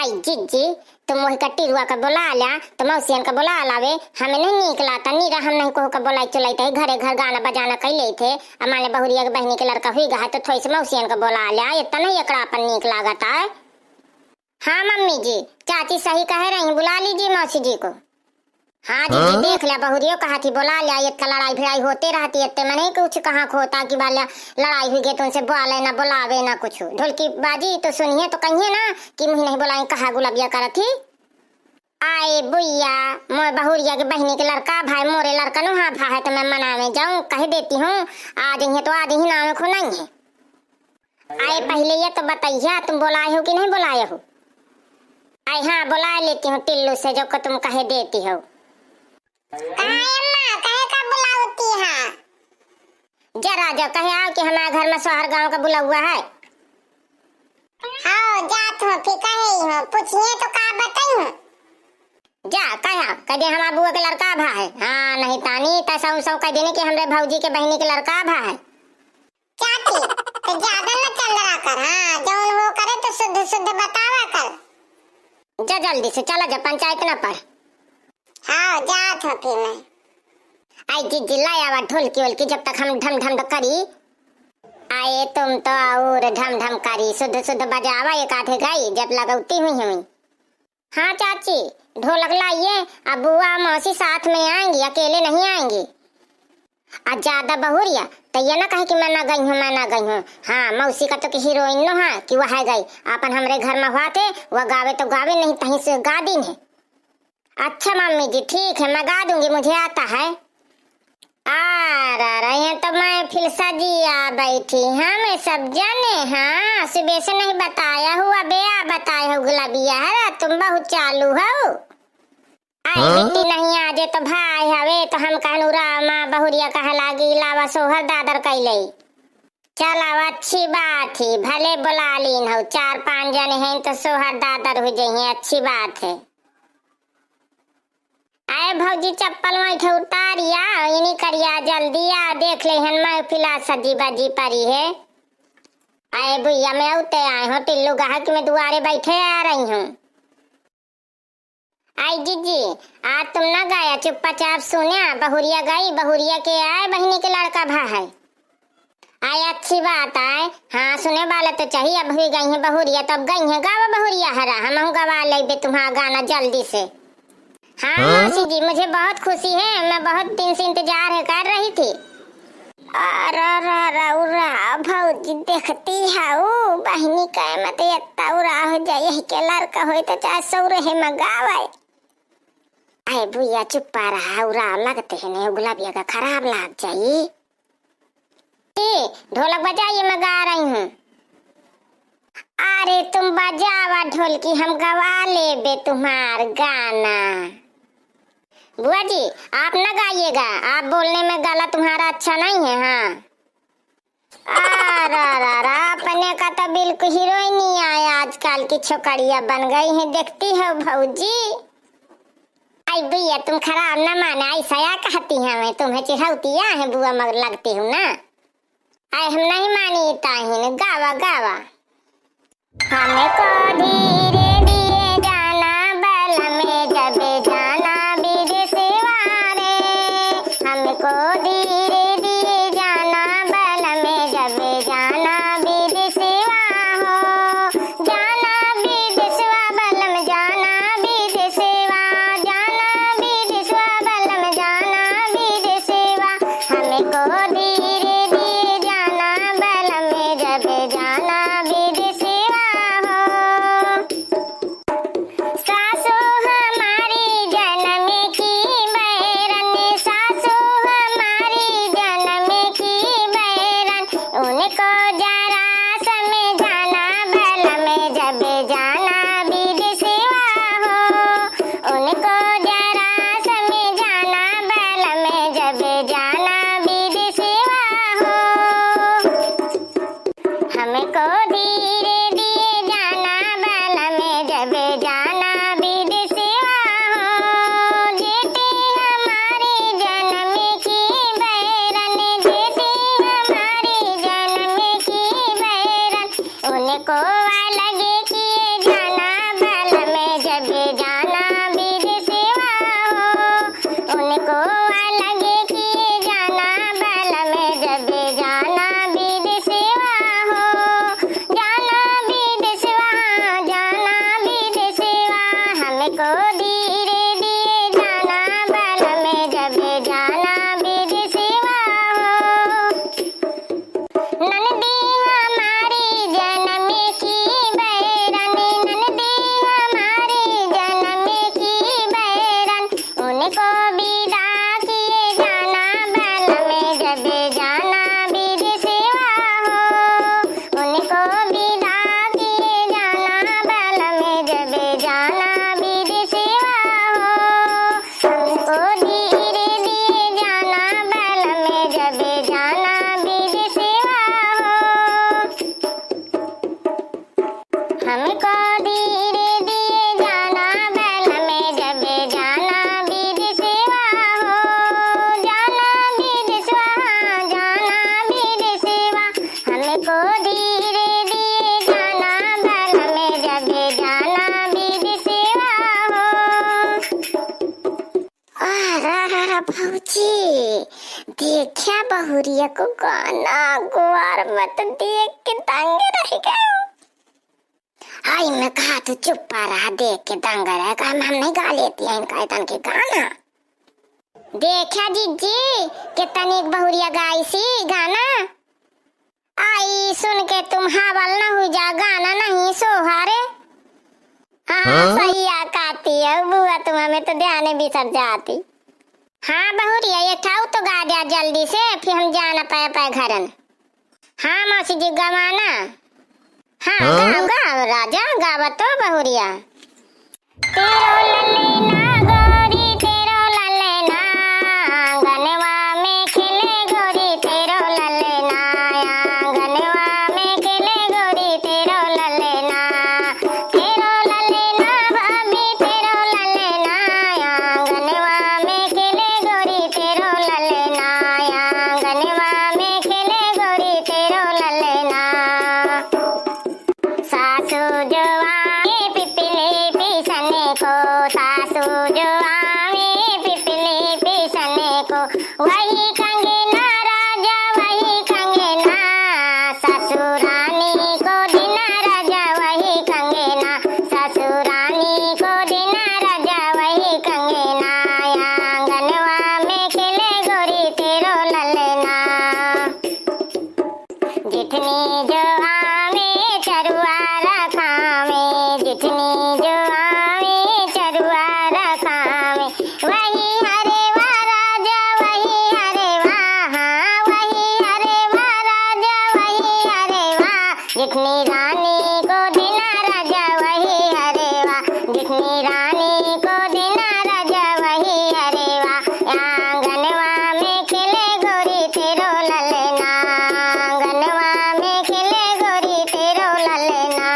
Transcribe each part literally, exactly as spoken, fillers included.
आई जिज्जी, तुम वही का टिरुआ का बोला ल्या, तो मौसियन का बोला लावे, हमें नहीं नीक लाता, नीरा हम नहीं कोहू का बोलाई चुलाई थे, घरे घर गाना बजाना कई लेई थे, अब माने बहुरिया के बहिनी के लड़का हुई गा है, तो थोड़ी सी मौसियन का बोला ल्या, इतना नहीं एकड़ा अपन नीक लागत है। हाँ मम्मी जी, चाची सही कहे रही, बुला लीजिए मौसी जी को। हाँ दीदी, हाँ? देख ल्या, बहुरियो कहा थी, बोला ल्या, इतना लड़ाई भिड़ाई होते रहती, इतने मने कुछ कहाँ खोता कि बाल्या लड़ाई हुई गई, तो उनसे बोले ना, बोलावे ना कुछ। ढोलकी बाजी तो सुनिए तो कहिए ना कि मुझे नहीं बोलाई, कहा गुलबिया करत थी। आए बुइया, मोर बहुरिया के बहिनी के लड़का भाई, मोरे लड़का नु हाँ भा है, तो मैं मनावे जाऊँ, कह देती हूँ, आ जइहे तो आ जइहे, नाम खो नहीं है। आए पहले ये तो बताइए, तुम बोलाए हो कि नहीं बोलाए हो? आए हाँ, बोला लेती हूँ टिल्लू से, जो को तुम कहे देती हो। काहे अम्मा, काहे का बुलावती है? जरा जो कहे आओ कि हमारे घर में सोहर गांव का बुलौआ है। हाँ, जात हो, फिर कहे हो, पूछिए तो का बताई हो? जा, कहे आओ, कह दे हमारे बुआ के लड़का भा है। हाँ, नहीं तानी, तैसा उनसा कह देने कि हमरे भौजी के बहिनी के लड़का भा है। चाची, तो ज्यादा न चंदरा कर, हाँ, जौन वो करे तो शुद्ध शुद्ध बतावा कर। जा जल्दी से चला जा, पंचायत ना पढ़। हाँ, जात हो फिर मैं। आई जिज्जी लाई आवा ढोलकी वोलकी, जब तक हम ढम ढम करी। आए तुम तो और ढम ढम करी, शुद्ध शुद्ध बजावा एक आधे गाई, जब लगौती हुई हुई। हाँ चाची, ढोलक लाइए, अब बुआ मौसी साथ में आएंगी, अकेले नहीं आएंगी। आ ज्यादा बहुरिया तो ये ना कहे कि मैं ना गई हूँ, मैं ना गई हूँ। हाँ, मौसी का तो कि हीरोइन नो है कि वह है गई, अपन हमरे घर में हुआ थे, वह गावे तो गावे, नहीं तहीं से गा दीन है। अच्छा मम्मी जी, ठीक है, मैं गा दूंगी, मुझे आता है। आ रा रा, यहाँ तो मैं फिर सजिया बैठी, हम ये सब जाने, हाँ, सुबह से नहीं बताया हुआ, बे आ बताए हो गुलाबिया है, तुम बहुत चालू हो। आई हाँ? बेटी नहीं आजे तो भाई हवे, तो हम कहनु रामा बहुरिया कहे लागी, लावा सोहर दादर कैले। चलाओ, अच्छी बात ही, भले बुला लीन हो, चार पांच जने हैं तो सोहर दादर हो जइहें, अच्छी बात है। आए भौजी, चप्पल वैठे उतारिया, इनी करिया, जल्दी आ, देख ले हन महफिला सजी बजी परी है। आए भैया, मैं उते आए हूँ, टिल्लू गाहक में दुआरे बैठे आ रही हूँ। आई जिज्जी, आज तुम ना गाया, चुप्पा चाप सुन्या, बहुरिया गई, बहुरिया के आए, बहिनी के लड़का भा है। आई अच्छी बात आए, हाँ, सुने वाला तो चाहिए, अब हुई गई है बहुरिया, तब गई है, गावा बहुरिया हरा, हमहू गवा लेबे तुम्हारा गाना जल्दी से। हाँ, हाँ? मौसी जी, मुझे बहुत खुशी है, मैं बहुत दिन से इंतजार है, कर रही थी। अरे, अरे, अरे, उरा, भौजी देखती है, ऊ बहिनी के मत एत्ता उरा हो जाए, यही के लड़का होए तो चाहे सौरे है मंगावे। आए भैया, चुप्पा रहा, उरा लगते हैं, नहीं गुलाबिया का खराब लाग जाई। ए, ढोलक बजाइए, मैं गा रही हूँ। अरे तुम बजावा ढोलकी, हम गवा लेबे तुम्हार गाना। बुआ जी, आप ना गाइएगा, आप बोलने में गला तुम्हारा अच्छा नहीं है। हाँ। आ रा रा रा, अपने का तो बिल्कुल हीरोइन ही आया, आजकल की छोकरिया बन गई हैं, देखती हो भौजी। आई भैया, तुम खराब ना माने, ऐसा या कहती हैं, मैं तुम्हें चिढ़ौतिया है बुआ, मगर लगती हूँ ना। आई हम नहीं मानी ताहिन, गावा गावा। हमको धीरे धीरे जाना बलम, जब जाना विदेशवा रे। हमको धीरे धीरे जाना बलम, जब जाना विदेशवा हो। जाना विदेशवा बलम, जाना विदेशवा, जाना विदेशवा बलम, जाना विदेशवा। हमको धीरे धीरे जाना बलम, जब जाना विदेशवा हो। सासू हमारी जनम की बैरन, सासू हमारी जनम की बैरन, उनको जरा समझाना बलम, जब जाना विदेशवा हो। उनको जरा समझाना बलम, जब जाना विदेशवा हो। हमको धीरे धीरे जाना बलम, जब जाना विदेशवा हो। जेठी हमारी जनम की बैरन, जेठी हमारी जनम की बैरन, उनको अलग किए जाना बलम, देखा बहुरिया को गाना, ग्वार मत देख के दंग रह गए। हाय, मैं कहा तू चुप्पा रहा, देख के दंग रहा, हम, हम नहीं गा लेती हैं इनका इतन के गाना। देखा जिज्जी, के तनिक बहुरिया गाइसी गाना। आई सुन के तुम हावल न हुई जा, गाना नहीं सोहारे। हाँ, हाँ? सही आ काती है बुआ, तुम हमें तो ध्यान बिसर जाती। हाँ बहुरिया, ये ठाऊ तो गा द्या जल्दी से, फिर हम जाना पाए पाए घरन। हाँ मौसी जी, गवाना। हाँ, हाँ? गाओ, गाओ राजा, गावा तो बहुरिया। तेरो ललना गोरी, तेरो ललना, आंगनवा में खेले गोरी, तेरो ललना, आंगनवा में खेले गोरी, तेरो ललना, तेरो ललना भाभी, तेरो ललना, आंगनवा में खेले गोरी, तेरो ललना, आंगनवा में खेले गोरी, तेरो ललना। सासू जो आवे पिपली पीसने को, सासू जो आवे पिपली पीसने को, वही कंगना राजा, वही कंगना। ससुरानी को दिना राजा, वही कंगना। ससुरानी को दिना राजा, वही कंगना। आंगनवा में खेले गोरी तेरो ललना। जितनी जो आवे चरुआ रखावे, जितनी जो आवे चरुआ रखावे, वही हरे वा राजा, वही हरे वा, हाँ, वही हरे वा राजा, वही हरे वा। जितनी रानी को दिना राजा, वही हरे वा, जितनी रानी को दिना राजा, वही हरे वा। आंगनवा में खेले गोरी तेरो ललना, आंगनवा में खेले गोरी तेरो ललना।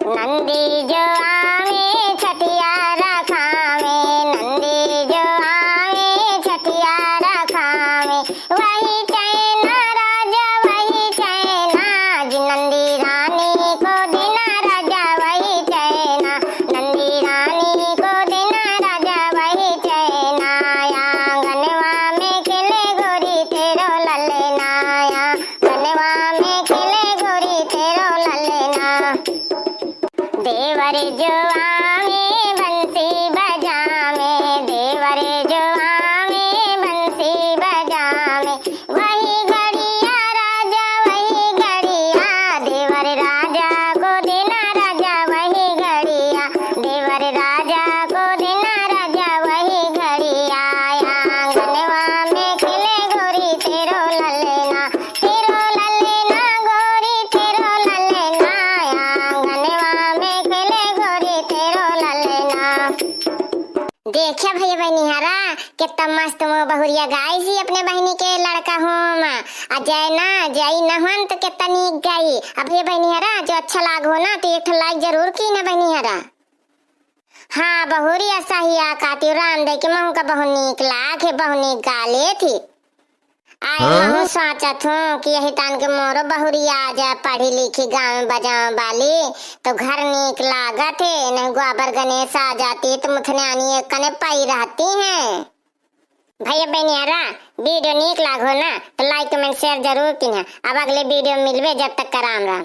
नंदी जो आवे छठिया रखावे, नंदी जो आवे छठिया रखावे, वही चैना राजा, वही चैना। जी नंदी रानी को दिना राजा, वही चैना। नंदी रानी को दिना राजा, वही चैना। आंगनवा में खेले गोरी तेरो ललना, आंगनवा में खेले गोरी तेरो ललना। देवर जो आवे बंसी बजावे, देवर जो आवे बंसी बजावे, वही घड़िया राजा, वही घड़िया। देवर राजा को दिना राजा, वही घड़िया। देवर राजा को दिना राजा, वही घड़िया। आंगनवा में खेले गोरी तेरो ललना, तेरो ललना गोरी, तेरो ललना। आंगनवा में खेले गोरी, तेरो ललना। देखा भैया बहिनी हरा, कितना मस्त मोर बहुरिया गाइसी अपने बहिनी के लड़का होम। आ जय ना, जय नहन तो कितना नीक गाई। अब भैया बहिनी हरा, जो अच्छा लाग हो ना, तो एक ठो like जरूर की ना बहिनी हरा। हाँ बहुरिया, सही आ काती राम दे के महू का बहुत नीक लाग है, बहुत नीक गा लेत ही। आई हाँ? महू सोचत हूँ कि यही तान के मोरो बहुरिया आ जाए, पढ़ी लिखी गाँव बजाव वाली, तो घर नीक लागत है, नहीं गोबर गणेश आ जाती तो मुथन्यानी एक कने पाई रहती हैं। भैया बहनियारा, video नीक लाग हो ना, तो like, comment, share जरूर कीन्हा। अब अगले video में मिलबे, जब तक का राम राम।